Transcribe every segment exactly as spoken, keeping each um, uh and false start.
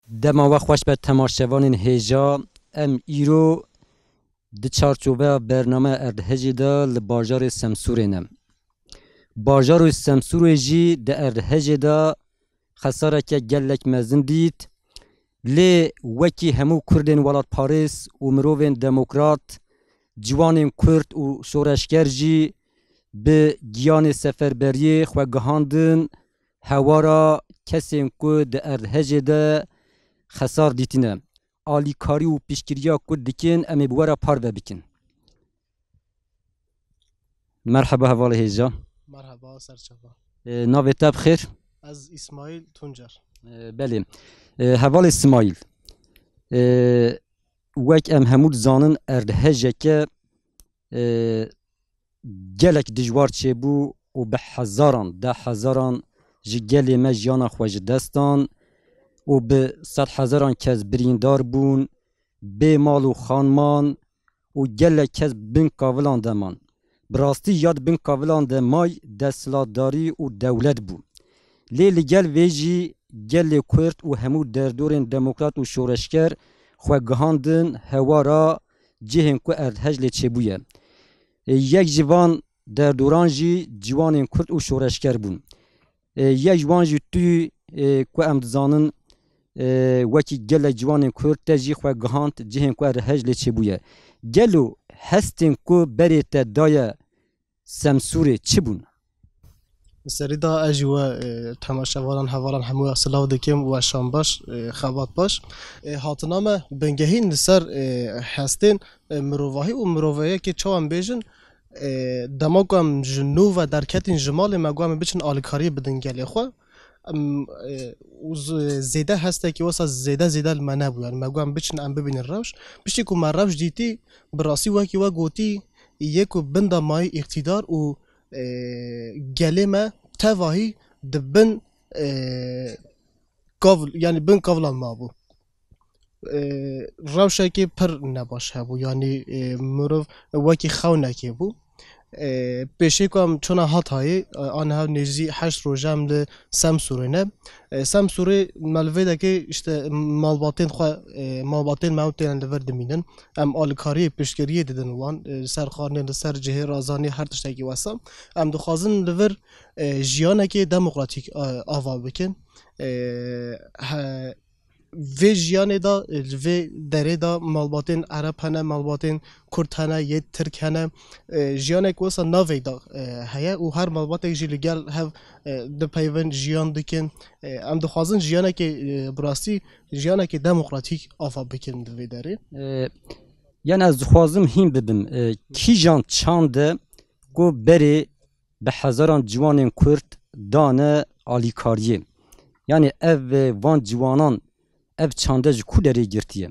Dema we xweş be temaşevanên hêja, em îro di çarçoveya bernameya Erdhejê de li bajarê Semsûrê ne. Bajarê Semsûrê jî di Erdhejê de xesareke gelek mezin dît. Lê wekî hemû Kurdên welatparêz û mirovên demokrat, ciwanên Kurd û şoreşger jî bi giyanê seferberiyê xwe gihandin hewara kesên ku di Erdhejê de xesar dîtine. Alîkarî û piştgiriya ku dikin, em ê bi we re parve bikin. Merheba hevalê hêja. Merheba, serçava. E, navê te bi xêr? Ez Îsmaîl Tuncer. E, belê. E, hevalê Îsmaîl. E, wek em hemû dizanin erdhejeke, e, gelek dijwar çêbû û bi hezaran, deh hezaran ji gelê me jiyana xwe ji dest dan û bi sed hezaran kes birîndar bûn, bê mal û xan man û gelek kes bin kavilan de man. Bi rastî ya di bin kavilan de may desthilatdarî û dewlet bû. Lê li gel vê jî gelê Kurd û hemû derdorên demokrat û şoreşger xwe gihandin hewara cihên ku erdhej lê çêbûye. Ê, yek ji van derdoran jî ciwanên Kurd û şoreşger bûn. Ê, yek ji wan jî tu, ê, ku em dizanin, ê, wekî gelek ciwanên Kurd te jî xwe gihand cihên ku erdhej lê çêbûye. Gelo hestên ku berê te daye Semsûrê çi bûn? Li serî de ez jî we, e, temaşevanan, hevalan hemû silav dikim, weşan baş, e, xebat baş. E, hatina me bingehîn li ser, e, hestên, e, mirovahî û miroveyekê çawa em bêjin, e, dema ku em ji nû ve derketîn ji malê me, ku em ê biçin alîkariyê bidin gelê xwe. Em, e, û z-, zêde hestekî wisa zêde zêde li me nebû. Yani me got em biçin, em bibînin rewş. Piştî ku me rewş dîtî, bi rastî wekî we gotî, yê ku bin de mayî îqtîdar û, e, gelê me tevahî di bin, e, kav-, yani bin kavilan mabû. E, rewşekê pir nebaş hebû. Yani, e, mirov wekî xewnekê bû. E, pêşê ku em çûna Hatayê, e, aniha nêzî heşt roj em li Semsûrê ne. E, Semsûrê me li vê dekê işte malbatên xwe, e, malbatên me ew têne li vir dimînin. Em alîkariyê, piştgiriyê didin wan, e, li ser xwarinê, li ser cihê razanî, her tiştekî wesa. Em dixwazin li vir, e, jiyanekê demokratîk, e, ava bikin. E, he, vê jiyanê de, li vê derê de malbatên Ereb hene, malbatên Kurd hene, yê Tirk hene. E, jiyanek wisa navê de, e, heye û her malbatek jî li gel hev, e, dipeyvin, jiyan dikin. E, em dixwazin jiyanekê, e, bi rastî jiyanekê demokratîk ava bikin di vê derê. E, yani ez dixwazim hîn bibim. E, kîjan çand e ku berê bi hezaran ciwanên Kurd dane alîkariyê. Yani ev, e, van ciwanan ev çande ji ku derê girtiye?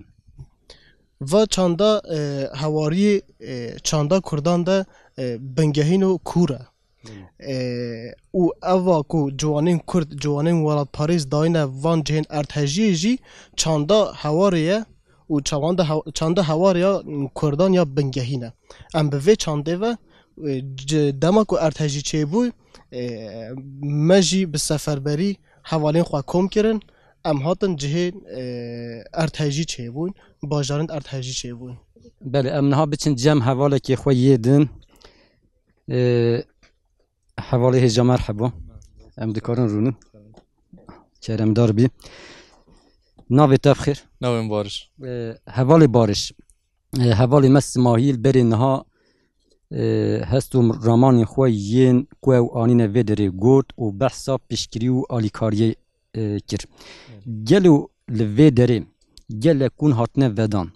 Va çanda, e, hewariyê, e, çanda Kurdan de, e, bingehîn û kûr e. E, û eva ku ciwanên Kurd, ciwanên welatparêz dayine van cihên erdhejiyê jî çanda hewarê ye û çawan de hew-, çanda hewarê ya Kurdan ya bingehîn e. Em bi vê çandê ve, e, ci-, dema ku erdhejî çêbû, e, me jî bi seferberî hevalên xwe kom kirin. Em hatin cihên, e, erdhejî çêbûn, bajarên erdhejî çêbûn. Belê, em niha biçin cem hevalekê xwe yê din. E, hevalê hêja merheba. Em dikarin rûnin. Keremdar bî. Navê te bi xêr? Navê min Bariş. E, hevalê Bariş. E, hevalê me Simahîl berê niha, e, hest û ramanên xwe yên ku ew anîne vê derê got û behsa piştgirî û alîkariyê, e, kir. Evet. Gelo li vê derê gelek hûn hatine vedan,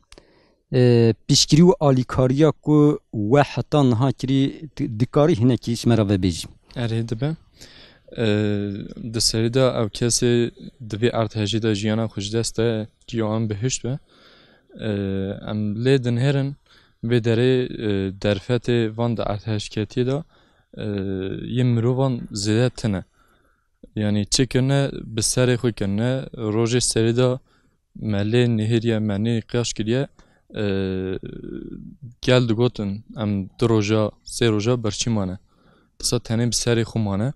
e, piştgirî û alîkariya ku we heta niha kirî, di-, dikarî hinekî ji me re vebêjî? Erê dibe. E, di serî de ew kesê di vê erdhejê de jiyana xwe ji dest de, cî wan bihişt be. E, em lê dinêrin vê derê, e, derfetê van di erdhejketiyê de, e, yên mirovan zêde tune. Yanî çi kirine, bi serê xwe kirine. Rojê serê de me lê nihêriye, me nê qiyas kiriye. E, gel digotin, em du roja, sê roja berçî mane. Disa tenê bi serê xwe mane.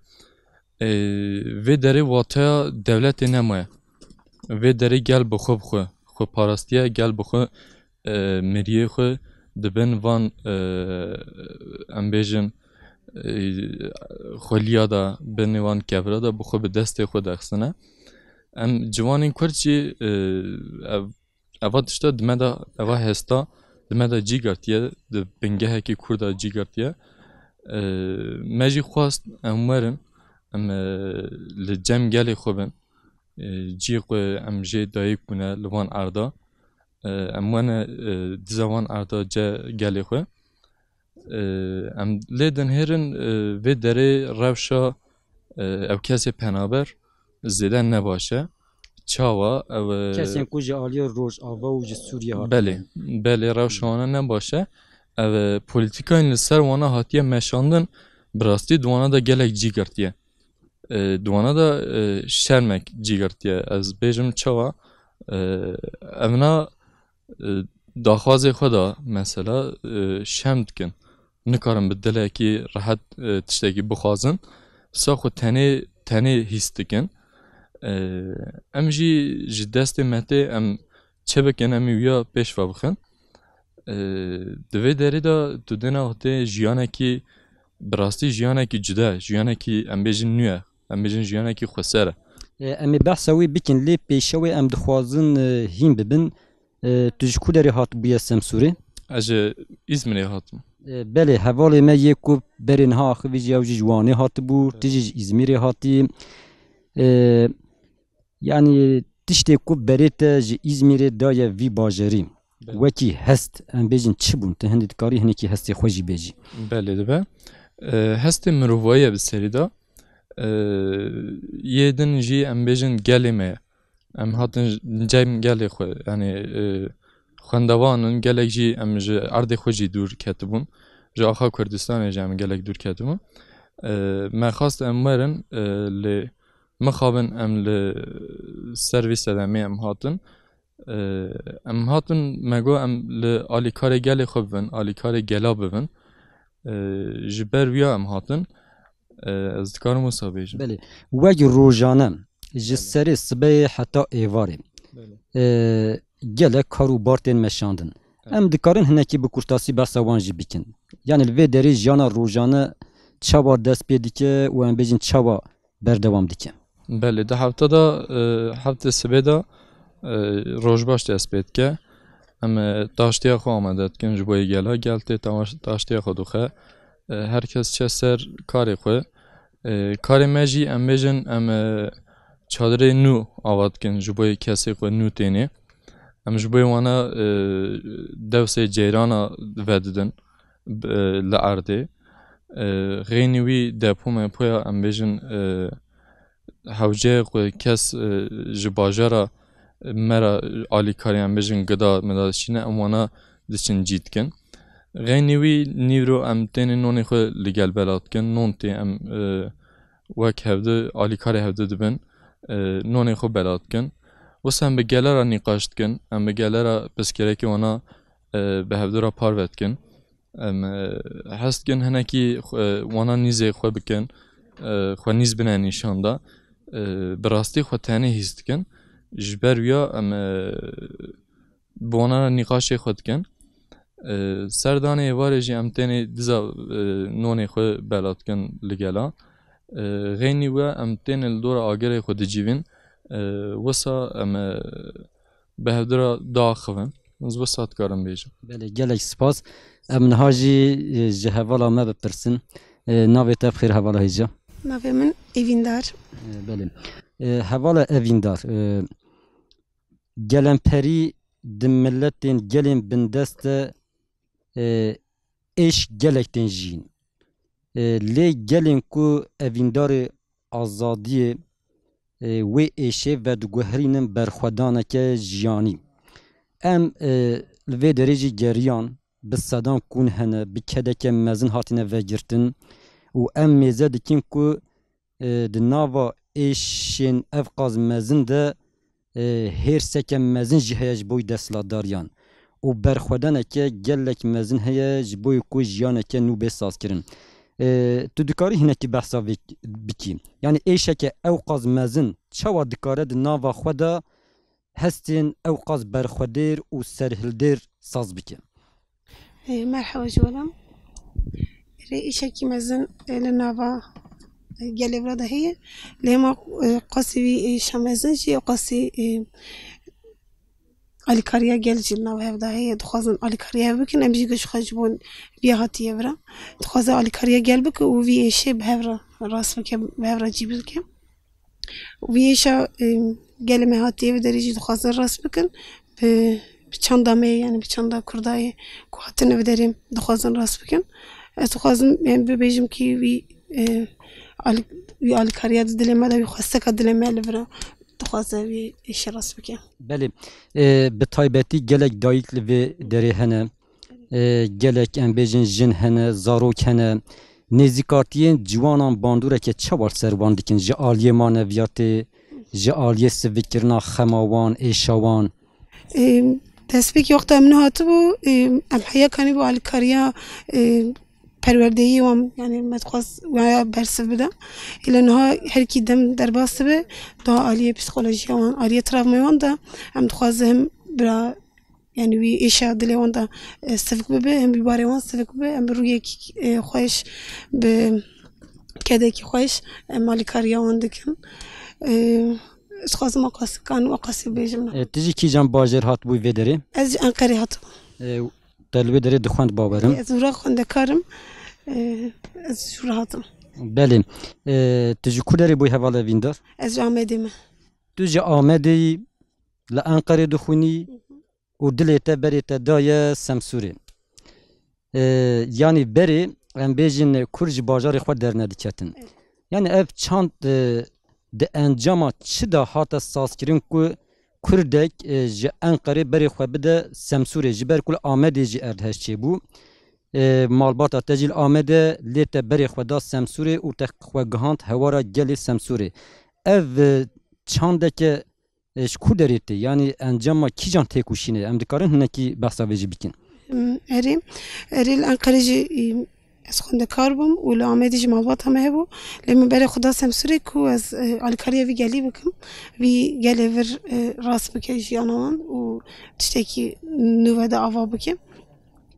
E, vê derê wateya dewletê nemaye. vê derê gel bi xwe bi xwe, xwe parastiye, gel bi xwe, e, miriyê xwe di bin van, e, em bêjin, e, xweliya de, binê van kevira de bi xwe bi destê xwe dexistine. Em ciwanên Kurd jî, e, ev, eva tişta di me de, eva hesta di me de cî girtiye, di bingehekî Kurd de cî girtiye. E, me jî xwest em werin, em, e, li cem gelê xwe bin. E, cî xwe em jê dayik bûne li van erda. E, em wene, e, diza van erda ce gelê xwe. E, em lê dinhêrin, e, vê derê rewşa, e, ew kesê penaber zêde ne baş e. Çawa ew, e, Kesên ku ji aliyê Rojava û ji Sûriyê hatine. Belê, belê, rewşa wana ne baş e. Ev, e, polîtîkayên li ser wana hatiye meşandin, bi rastî di wana de gelek cî girtiye. E, di wana de, e, şermek cî girtiye. Ez bêjim çawa, e, evna, e, daxwazê xwe de mesela, e, şerm dikin. Nikarin bi dilekî rehet, e, tiştekî bixwazin. Sa xwe tenê, tenê hîs dikin. E, em jî ji destê me tê, em çi bikin, em ê wiya pêş ve bixin. E, di vê derê de tu dêna xwe tê jiyanekî, bi rastî jiyanekî cuda, jiyanekî em bêjin nû ye, em bêjin jiyanekî xweser e. E, em ê behsa wê bikin, lê pêşe wê em dixwazin, e, hîn bibin. E, tu ji ku derê hatibûye Semsûrê? Ez ji Îzmîrê hatim. E, belê, hevalê me yê ku berê niha axivî jî ew jî ji Wanê hatibû, tu jî ji Îzmîrê hatî. E, yanî tiştê ku berê te ji Îzmîrê daye vî bajarî, Belê. wekî hest, em bêjin çi bûn? Tu hindî dikarî hinekî hestê xwe jî bêjî. Belê dibe. E, hestê mirovayî ye bi serî de. E, yê din jî em bêjin gelê me ye. Em hatin j-, cem gelê xwe, yanî, e, xwendevan in, gelek jî em ji erdê xwe jî dûr ketibûn. Ji axa Kurdistanê jî em gelek dûr ketibûn. E, me xwest em werin, e, lê mixabin em li ser vî sedemê em hatin. E, em hatin, me got em li alîkarê gelê xwe bibin, alîkarê gela bibin. E, ji ber wiya em hatin. E, ez dikarim wisa bêjim. Belê. Wek rojane, ji Belê. serê sibehê heta êvarê, Belê. e, gelek kar û bar tên meşandin. Evet. Em dikarin hinekî bi kurtasî behsa wan jî bikin. Yanî li vê derê jiyana rojane çawa dest pê dike û em bêjin çawa berdewam dike? Belê, di hefta de, e, heftê sibê de, e, rojbaş dest pê dike. Em, e, taştiya xwe amade dikin ji bo yê gela, gel tê taş-, taştiya xwe dixe. E, her kes çe ser karê xwe. E, karê me jî em bêjin, em, e, çadirê nû ava dikin ji bo yê kesê xwe nû tênê. Em ji bo yê wana, e, dewsê ceyrana vedidin, b-, e, li erdê. E, xeynî wî depo mepoya em bêjin, e, hewceyê xwe kes, e, ji bajara me re alîkarî em bêjin gida mida diçîne, em wana diçin cî dikin. Xeynî wî nîvro em tênê nonê xwe li gel bela dikin. Non tê em, e, wek hevdi alîkarê hevdi dibin, e, nonê xwe bela dikin. Wisa em bi gele re nîqaş dikin, em bi gele re pirsgirêkê wana, e, bi hevdi re parve dikin. Em, e, hez dikin hinekî xwe, wana nîzê xwe bikin, e, xwe nîz bine nîşan de. E, bi rastî xwe tenê hîs dikin. Ji ber wiya em, e, bi wana re nîqaşê xwe dikin. E, serdanê êvarê jî em tênê diza, e, nonê xwe bela dikin li gela. E, xeynî we em tênê li dora agirê xwe dicivîn. E, wisa em, e, bi hevdira diaxivin. Ez wisa dikarim bêjim. Belê, gelek spas. Em niha jî, e, ji hevala me bipirsin. E, navê te bi xêr hevala hêja? Navê min Evîndar. E, belê. E, hevala Evîndar, e, gelemperî di miletên gelên bindest de, e, êş gelek tên jiyîn. E, lê gelên ku evîndarê azadiyê, e, wê êşê vediguherînin berxwedaneke jiyanî. Em, e, li vê derê jî geriyan, bi sedan kûn hene, bi kedeke mezin hatine vegirtin û em mêze dikin ku, e, di nava êşên evqas mezin de, e, hêrseke mezin jî heye ji bo desthilatdariyan û berxwedaneke gelek mezin heye ji bo ku jiyaneke nû bê sazkirin. E, tu dikarî hinekî behsa vê bikî? Yanî êşeke ewqas mezin çawa dikare di nava xwe de hestên ewqas berxwedêr û serhildêr saz bike. Ê, merheba ji we re. Rê îşekî mezin, ê, li nava, ê, gelê vira de heye. Lê hema, ê, qasî wî, ê, îşa mezin jî, qasî, ê, alîkariya gel jî li nav hev de heye. Dixwazin alîkariya hev bikin, em jî ji xwe ji bo vî hatiye vira. Dixwaze alîkariya gel bike û vî êşê bi hev re rast bike, bi hev re cî bike. Vî êşa, e, gelê me hatiye vê derê jî dixwazin rast bikin. Bi, bi çanda me, yani bi çanda Kurdayê ku hatine vê derê dixwazin rast bikin. Ez dixwazim, yani bibêjim ki wî, e, alî-, wî alîkariya di dilê me de, wî xwesteka dilê me li vir e. Dixwaze wî êşe rast bike. Belê. E, bi taybetî gelek dayik li vê derê hene. E, gelek, em bêjin, jin hene, zarok hene. Nêzîkartiyên ciwanan bandoreke çawa li ser wan dikin? Ji aliyê maneviyatê, ji aliyê sivikkirina xema wan, êşa wan? E, destpêkê wexta em nihatibû, e, em heya kanîbû alîkariya, e, perwerdeyî wan, yani me dixwest waya bersiv bide. Île niha herkî dem derbas dibe, daha aliyê psîkolojiya wan, aliyê travmaya wan de em dixwazin hem bira, yani wî êşa dilê wan de, e, sivik bibe, hem wî barê wan sivik bibe, em bi rûyekî, e, xweş, bi kedekî xweş, em alîkariya wan dikin. E, ez dixwazim aqasî kan û aqasî bêjim. E, tu jî kîjan bajêr hatibû vê derê? Ez ji Enqerê hatibûm. E, te li wê derê dixwend bawerim. Ez ûra xwendekar im. E, ez ji ûra hatim. Belê. E, tu ji ku derê bûyî hevalê vîndar? Ez ji Amedê me. Tu ji Amedê yî, li Enqerê dixwînî û dilê te berê te daye Semsûrê. E, yanî berê, em bêjin, kur ji bajarê xwe dernediketin. Evet. Yanî ev çand, e, di encama çi de hate sazkirin ku kurdek, e, ji Enqerê berê xwe bide Semsûrê, ji ber ku li Amedê jî erdhej çêbû? E, malbata te jî li Amedê, lê te berê xwe da Semsûrê û te xwe gihand hewara gelê Semsûrê. Ev, e, çandeke, e, ji ku derê tê? Yanî encama kîjan têkoşînê? Em dikarin hinekî behsa vê jî bikin? Em, erê, erê li Enqerê jî, e, ez xwendekar bûm û li Amedê jî malbata me hebû. Lê min berê xwe da Semsûrê ku ez, e, alîkariya vî gelî bikim. Vî gelê vir, e, rast bike jiyana wan û tiştekî nû ve de ava bike.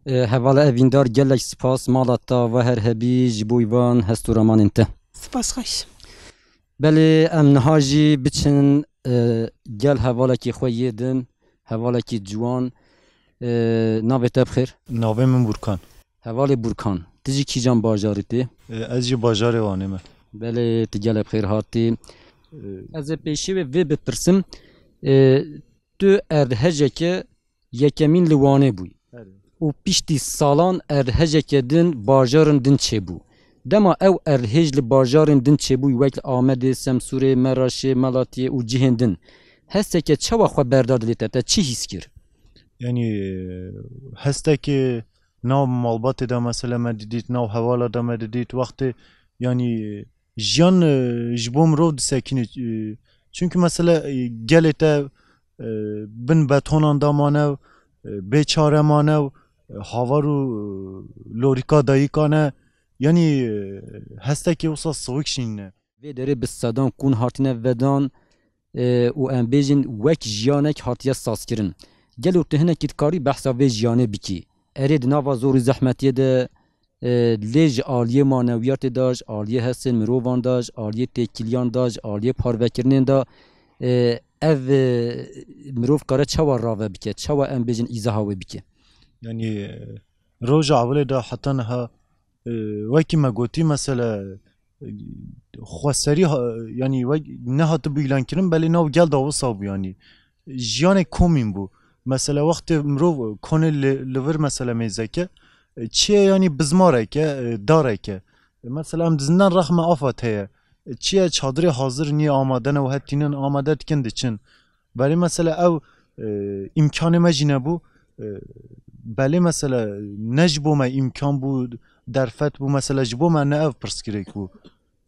E, hevala evîndar, gelek spas. Mala te ava her hebî ji bo van hest û ramanên te. Spas xweş. Belê, em niha jî biçin, e, gel hevalekî xwe yê din, hevalekî ciwan, e, navê te bi xêr? Navê min Burkan. Hevalê Burkan, tu jî kîjan bajarî tê? E, ez jî bajarê Wanê me. Belê, tu gelek bi xêr hatî. E, ez ê pêşî wê vê bipirsim, e, tu erdhejeke yekemîn li Wanê bûyî. Erê. Û piştî salan erdhejeke din bajarin din çêbû. Dema ew erdhêj li bajarin din çêbûyî, wek li Amedê, Semsûrê, Meraşê, Melatiyê û cihên din, hesteke çawa xwe berda dilê te? Te çi hîs kir? Yanî, hestekê nav malbatê de mesela me didît, nav hevala de me didît, wextê, yanî, jiyan, e, ji bo mirov disekîne. E, çunku mesela, e, gelê te, e, bin betonan da mane, e, bê çare mane, e, havar û, e, lorîka dayika ne. Yanî, e, hestekê wisa siwik şînine. Vê derê bi sedan kûn hatine vedan, e, û em bêjin wek jiyanek hatiye sazkirin. Gelo tu hinekî dikarî behsa vê jiyanê bikî? Erê, di nava zor û zehmetiyê de, e, lê ji aliyê manewiyatê de, ji aliyê hestên mirovan de, ji aliyê têkiliyan de, ji aliyê parvekirinên de, e, ev, e, mirov kare çawa rave bike, çawa em bêjin îzaha wê bike? Yanî, e, roja ewilê de heta niha, e, wekî me gotî, mesela, e, xweserî ha-, yanî wek nehatibû îlankirin, belê nav gel de wisa bû, yanî jiyanek komîn bû. Mesela wextê mirov konê li, li vir mesela mêzeke, e, çi ye, yanî bizmareke, e, dareke. E, mesela em dizinden rexme afat heye. E, çi ye, çadirê hazir nîye amade ne û het tînin amade dikin diçin. Belê mesela ew, e, îmkanê me jî nebû. E, belê mesela ne ji bo me îmkan bû, derfet bû, mesela ji bo me ne ev pirsgirêk bû.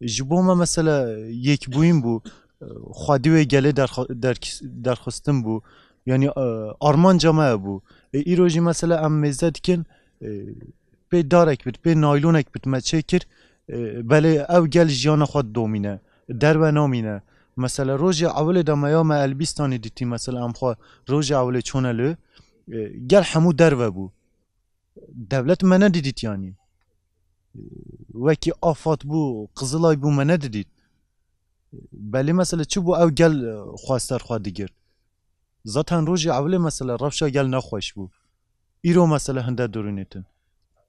Ji bo me mesela yekbûyîn bû, e, xwedî wê gelê derxwe-, derkis-, derxistin bû. Yanî, e, armanca me bû. E, îro jî mesela em mêze dikin, e, pê darek bit, pê naylonek bit me çêkir, e, belê ew gel jiyana xwe didomîne, derve namîne. Mesela rojê ewilê de me ya me Elbîstanê dîtî, mesela em xwe rojê ewilê çûne li, e, gel hemû derve bû. Dewlet me nedidît yanî. Wekî Afad bû, Qizilay bû me nedidît. Belê mesela çi bû ew gel, e, xwe ser xwe digirt. Zaten rojê ewilê mesela rewşa gel nexweş bû. Îro mesela hinde durûnêtin.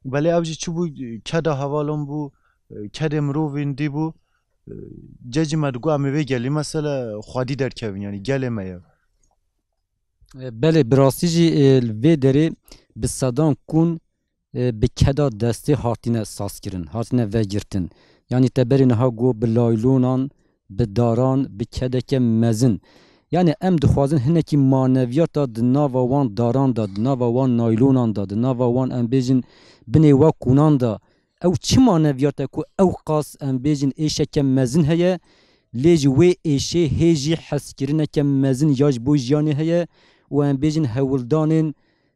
Belê ew jî çi bû, keda hevalon bû, kedê mirovên dî bû. Cecî me digot em ê vê gelî mesela xwedî derkevin, yanî gelê me ye. E, belê, bi rastî jî, e, li vê derê bi sedan kûn, e, bi keda destê hatine sazkirin, hatine vegirtin. Yanî te berê niha got bi laylonan, bi daran, bi kedeke mezin. Yanî em dixwazin hinekî maneviyata di nava wan daran de, di nava wan naylonan de, di nava wan, em bêjin, binê wa kûnan de, ew çi maneviyat e ku ew qas, em bêjin, êşeke mezin heye, lê ji wê êşê hê jî hezkirineke mezin ya ji bo jiyanê heye û, em bêjin, hewldanên,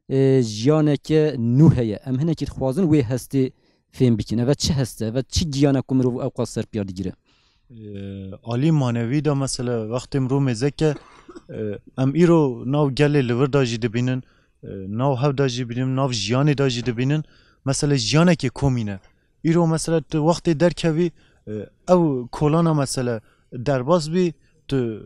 e, jiyaneke nû heye. Em hinekî dixwazin wê hestê fêm bikin. Eve çi hest e? Eve çi giyan e ku mirov ew qas ser piya digire? Ee, alî manevî de mesela wextê mirov mêzeke, e, em îro nav gelê li vir de jî dibînin, e, nav hev de jî dibînin, nav jiyanê de jî dibînin. Mesela jiyanekê komî ne. Îro mesela tu wextê derkevî, e, ew kolana mesela derbas bî, tu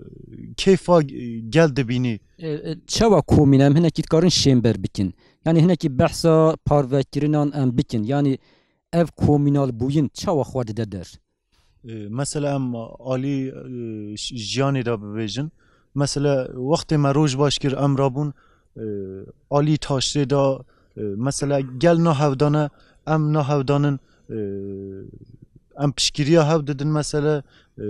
kêfa gel dibînî. E, e, çawa komî ne? Em hinekî dikarin şênber bikin. Yanî hinekî behsa parvekirinan em bikin. Yanî ev komînal bûyin çawa xwe dide der? E, mesela em alî, e, ş-, jiyanê de bibêjin. Mesela wextê me roj baş kir, em rabûn, e, alî taştê de, e, mesela gel nahevdane, em nahevdanin, e, em piştgiriya hev didin, mesela, e,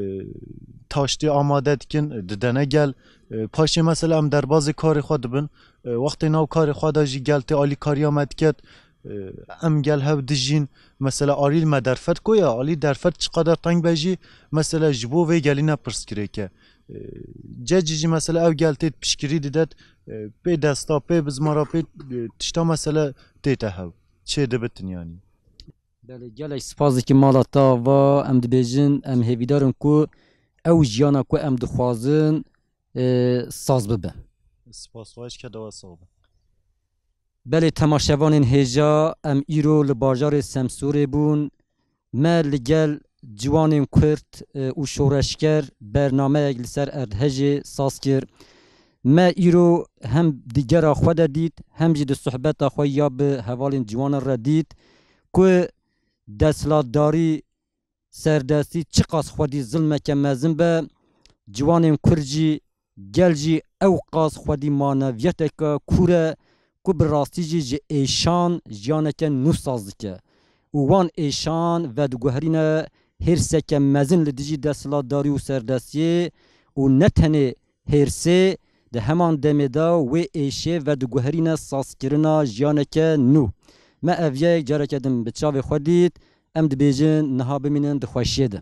taştê amade dikin, e, didene gel. E, paşê mesela em derbazê karê xwe dibin. E, wextê nav karê xwe de jî gel tê alîkariya me diket. E, em gel hev dijîn. Mesela alî me derfet koya, alî derfet çiqadar teng be jî, mesela ji bo vê gelî ne pirsgirêk e. E, cecî jî mesela ew gel tê piştgirî didet, e, pê desta, pê bizmara, pê, e, tişta mesela tête hev. Çê dibitin yanî. Belê, gelek spas dikim mala te ava. Em dibêjin, em hêvîdar in ku ew jiyana ku em dixwazin, e, saz bibe. Spas xweş ke dawa sax be. Belê, temaşevanên hêja, em îro li bajarê Semsûrê bûn. Me li gel ciwanên Kurd, e, û şoreşger bernameyek li ser erdhejê saz kir. Me îro hem di gera xwe de dît, hem jî di sohbeta xwe ya bi hevalên ciwanan re dît ku desthilatdarî, serdestî çiqas xwedî zilmeke mezin be, ciwanên Kurd jî, gel jî ew qas xwedî maneviyeteke kûr e ku bi rastî jî ji êşan jiyaneke nû saz dike û wan êşan vediguherîne hêrseke mezin li dijî desthilatdarî û serdestiyê û ne tenê hêrsê, di heman demê de wê êşê vediguherîne sazkirina jiyaneke nû. Me ev yek careke din bi çavê xwe dît, em dibêjin niha bimînin di xweşiyê de.